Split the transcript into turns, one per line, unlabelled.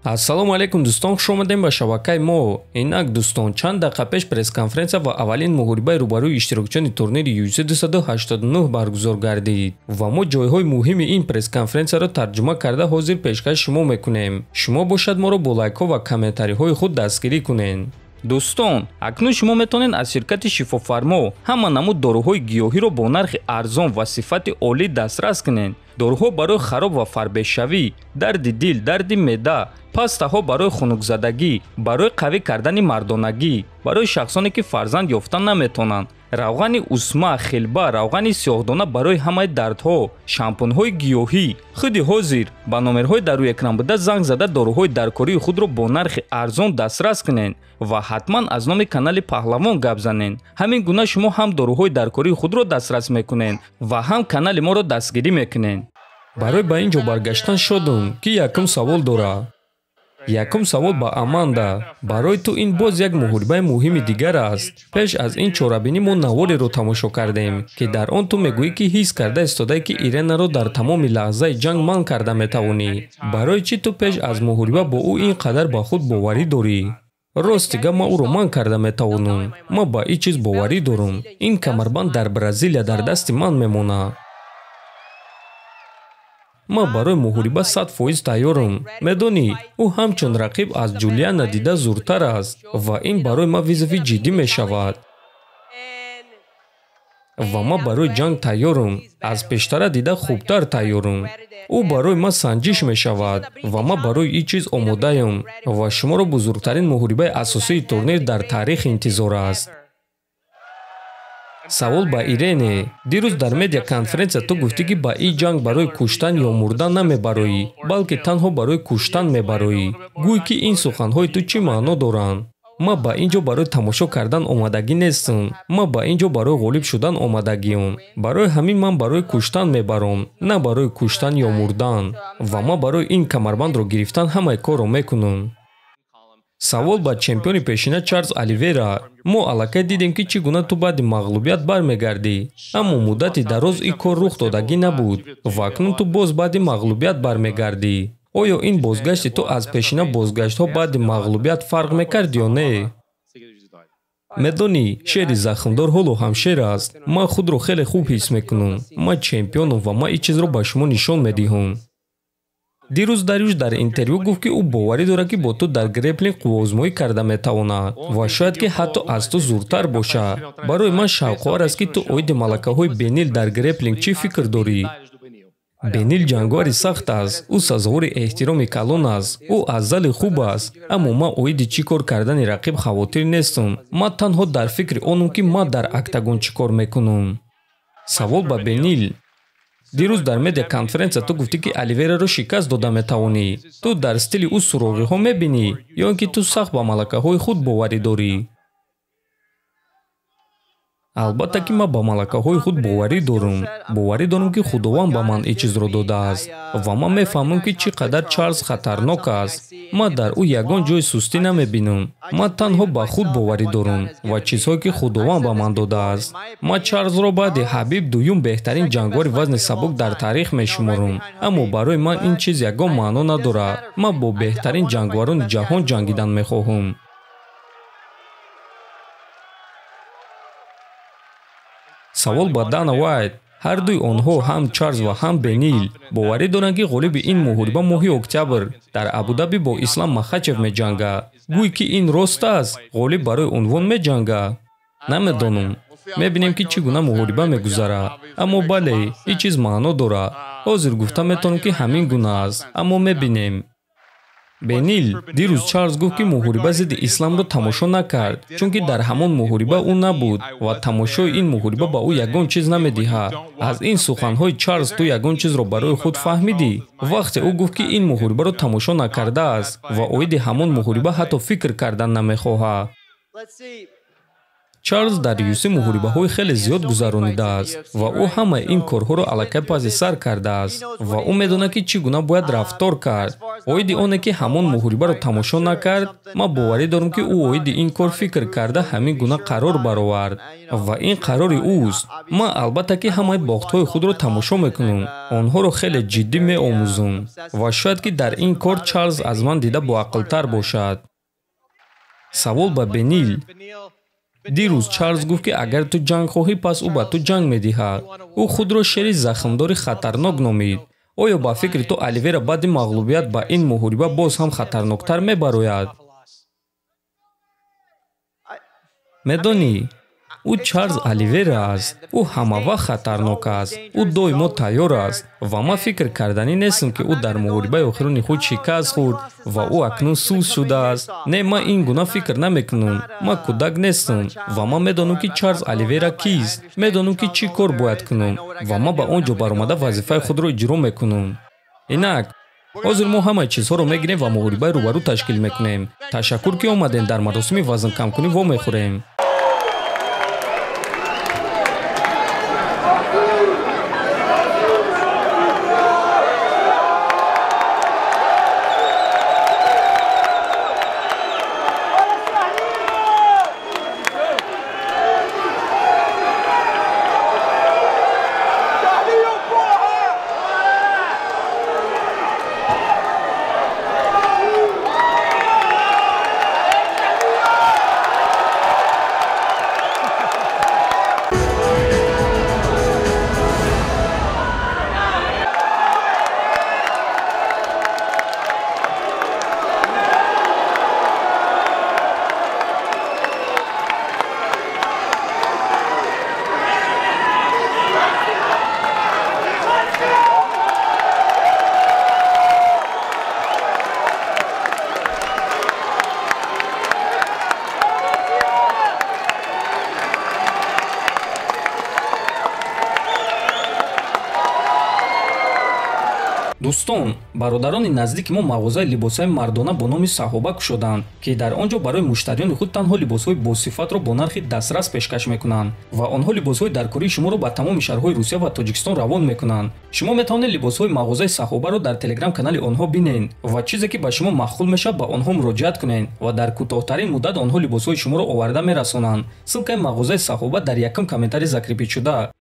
Ассалому алайкум дӯстон, хуш омадем ба шабакаи мо. Инак дӯстон, чанд дақиқа пеш пресс-конференсия ва аввалин муҳорибаи рӯбарӯи иштирокчиёни турнири UFC 289 баргузор гардид ва мо ҷойҳои муҳими ин пресс-конференсияро тарҷума карда ҳозир пешкаши шумо мекунем. Шумо бошад моро бо лайкҳо ва комментариҳои худ дастгирӣ кунед. Дӯстон, акнун шумо метавонед аз ширкати Шифофармо ҳама намуд доруҳои гиёҳиро бо нархи арзон ва сифати олӣ дастрас кунед. Доруҳо барои хароб ва фарбешавӣ, дарди дил, дарди меъда, пастаҳо барои хунукзадагӣ, барои қавӣ кардани мардонагӣ, барои шахсоне ки фарзанд ёфта наметавонанд, равғани усма, хилба, равғани сиёҳдона барои ҳамаи дардҳо, шампунҳои гиёҳӣ. Худи ҳозир ба номерҳои дар рӯи экран буда занг зада доруҳои даркории худро бо нархи арзон дастрас кунед ва ҳатман аз номи канали Паҳлавон гап занед. Ҳамин гуна шумо ҳам доруҳои даркории худро дастрас мекунед ва ҳам канали моро дастгирӣ мекунед. Барои ба ин ҷо баргаштан шодум, ки якум савол дора. Якум савол ба Аманда. Барои ту ин боз як муҳорибаи муҳими дигар аст. Пеш аз ин чорабинӣ мо навореро тамошо кардем, ки дар он ту мегӯӣ, ки ҳис карда истодаӣ, ки Иренаро дар тамоми лаҳзаи ҷанг манъ карда метавонӣ. Барои чӣ ту пеш аз муҳориба бо ӯ ин қадар ба худ боварӣ дорӣ? Рости гап, ман ӯро манъ карда метавонам. Ман ба ин чиз боварӣ дорам. Ин камарбанд дар Бразилия дар дасти ман мемонад. Ман барои муҳориба 100% тайёрам. Медонӣ, ӯ ҳамчун рақиб аз Ҷулиана дида зуртар аст ва ин барои ман визави ҷиддӣ мешавад. Ва ман барои ҷанг тайёрам. Аз пештара дида хубтар тайёрам. Ӯ барои ман санҷиш мешавад ва ман барои ин чиз омодаям ва шуморо бузургтарин муҳорибаи асосии турнир дар таърих интизор аст. Савол ба Ирене. Дирӯз дар медиа-конференсия ту гуфтӣ, ки ба ин ҷанг барои куштан ё мурдан намебароӣ, балки танҳо барои куштан мебароӣ. Гӯй, ки ин суханҳои ту чӣ маъно доранд? Ман ба ин ҷо барои тамошо кардан омадагӣ нестам. Ман ба ин ҷо барои ғолиб шудан омадагиам. Барои ҳамин ман барои куштан мебаром, на барои куштан ё мурдан. Ва ман барои ин камарбандро гирифтан ҳамаи корро мекунам. Савол ба чемпиони пешина Чарлз Оливера. Мо аллакай дидем, ки чӣ гуна ту баъди мағлубият бармегардӣ, аммо муддати дароз ин кор рух додагӣ набуд ва акнун ту боз баъди мағлубият бармегардӣ. Оё ин бозгашти ту аз пешина бозгаштҳо баъди мағлубият фарқ мекард ё не? Медонӣ, шери захмдор ҳоло ҳам шер аст. Ман худро хеле хуб ҳис мекунам. Ман чемпионам ва ман ин чизро ба шумо нишон медиҳам. Дирӯз Дарюш дар интервю гуфт, ки ӯ боварӣ дорад, ки бо ту дар греплинг қувваозмоӣ карда метавонад ва шояд ки ҳатто аз ту зуртар бошад. Барои ман шавқовар аст, ки ту оиди малакаҳои Бенил дар греплинг чӣ фикр дорӣ? Бенил ҷанговари сахт аст. Ӯ сазовори эҳтироми калон аст. Ӯ аз зали хуб аст, аммо ман оиди чӣ кор кардани рақиб хавотир нестам. Ман танҳо дар фикри онам, ки ман дар октагон чӣ кор мекунам. Савол ба Бенил. Дирӯз дар медиа-конференсия ту гуфтӣ, ки Оливераро шикаст дода метавонӣ. Ту дар стили ӯ суроғиҳо мебинӣ ё ин ки ту сахт ба малакаҳои худ боварӣ дорӣ? Албатта, ки ман ба малакаҳои худ боварӣ дорам. Боварӣ дорам, ки Худованд ба ман ин чизро додааст ва ман мефаҳмам, ки чӣ қадар Чарлз хатарнок аст. Ман дар ӯ ягон ҷои сустӣ намебинам. Ман танҳо ба худ боварӣ дорам ва чизҳое, ки Худованд ба ман додааст. Ман Чарлзро баъди Ҳабиб дуюм беҳтарин ҷанговари вазни сабук дар таърих мешуморам, аммо барои ман ин чиз ягон маъно надорад. Ман бо беҳтарин ҷанговарони ҷаҳон ҷангидан мехоҳам. Савол ба Дана Вайт. Ҳар дуи онҳо, ҳам Чарлз ва ҳам Бенил, боварӣ доранд, ки ғолиби ин муҳориба моҳи октябр дар Абудаби бо Ислам Махачев меҷангад. Гӯй, ки ин рост аст, ғолиб барои унвон меҷангад? Намедонам. Мебинем, ки чӣ гуна муҳориба мегузарад. Аммо бале, ин чиз маъно дорад. Ҳозир гуфта метавонам, ки ҳамин гуна аст, аммо мебинем. Бенил, дирӯз Чарлз гуфт, ки муҳориба зидди Исламро тамошо накард, чунки дар ҳамон муҳориба ӯ набуд ва тамошои ин муҳориба ба ӯ ягон чиз намедиҳад. Аз ин суханҳои Чарлз ту ягон чизро барои худ фаҳмидӣ? Вақте ӯ гуфт, ки ин муҳорибаро тамошо накардааст ва оиди ҳамон муҳориба ҳатто фикр кардан намехоҳад. Чарлз дар UFC муҳорибаҳои хеле зиёд гузаронидааст ва ӯ ҳамаи ин корҳоро аллакай паси сар кардааст ва ӯ медонад, ки чӣ гуна бояд рафтор кард. Оиди оне, ки ҳамон муҳорибаро тамошо накард, ман боварӣ дорам, ки ӯ оиди ин кор фикр карда ҳамин гуна қарор баровард ва ин қарори ӯст. Ман албатта ки ҳамаи бохтҳои худро тамошо мекунам, онҳоро хеле ҷиддӣ меомӯзам ва шояд ки дар ин кор Чарлз аз ман дида боақлтар бошад. Савол ба Бенил. Дирӯз Чарлз гуфт, ки агар ту ҷанг хоҳӣ, пас ӯ ба ту ҷанг медиҳад. Ӯ худро шери захмдори хатарнок номид. Оё ба фикри ту Оливера баъди мағлубият ба ин муҳориба боз ҳам хатарноктар мебарояд? Медонӣ, ӯ Чарлз Оливера аст. Ӯ ҳамавақт хатарнок аст. Ӯ доимо тайёр аст ва ман фикр карданӣ нестам, ки ӯ дар муҳорибаи охирони худ шикаст хӯрд ва ӯ акнун суст шудааст. Не, ман ин гуна фикр намекунам. Ман кӯдак нестам ва ман медонам, ки Чарлз Оливера кист. Медонам, ки чӣ кор бояд кунам ва ман ба он ҷо баромада вазифаи худро иҷро мекунам. Инак, ҳозир мо ҳамаи чизҳоро мегирем ва муҳорибаи рӯбарӯ ташкил мекунем. Ташаккур, ки омадем. Дар маросими вазнкамкунӣ вомехӯрем. Дӯстон, бародарони наздики мо мағозаи либосҳои мардона бо номи Саҳоба кушоданд, ки дар он ҷо барои муштариёни худ танҳо либосҳои босифатро бо нархи дастрас пешкаш мекунанд ва онҳо либосҳои даркории шуморо ба тамоми шаҳрҳои Русия ва Тоҷикистон равон мекунанд. Шумо метавонед либосҳои мағозаи Саҳобаро дар телеграм-канали онҳо бинед ва чизе ки ба шумо маъқул мешавад ба онҳо муроҷиат кунед ва дар кӯтоҳтарин муддат онҳо либосҳои шуморо оварда мерасонанд. Ссылкаи мағозаи Саҳоба дар якум комментарий закрепить шуда.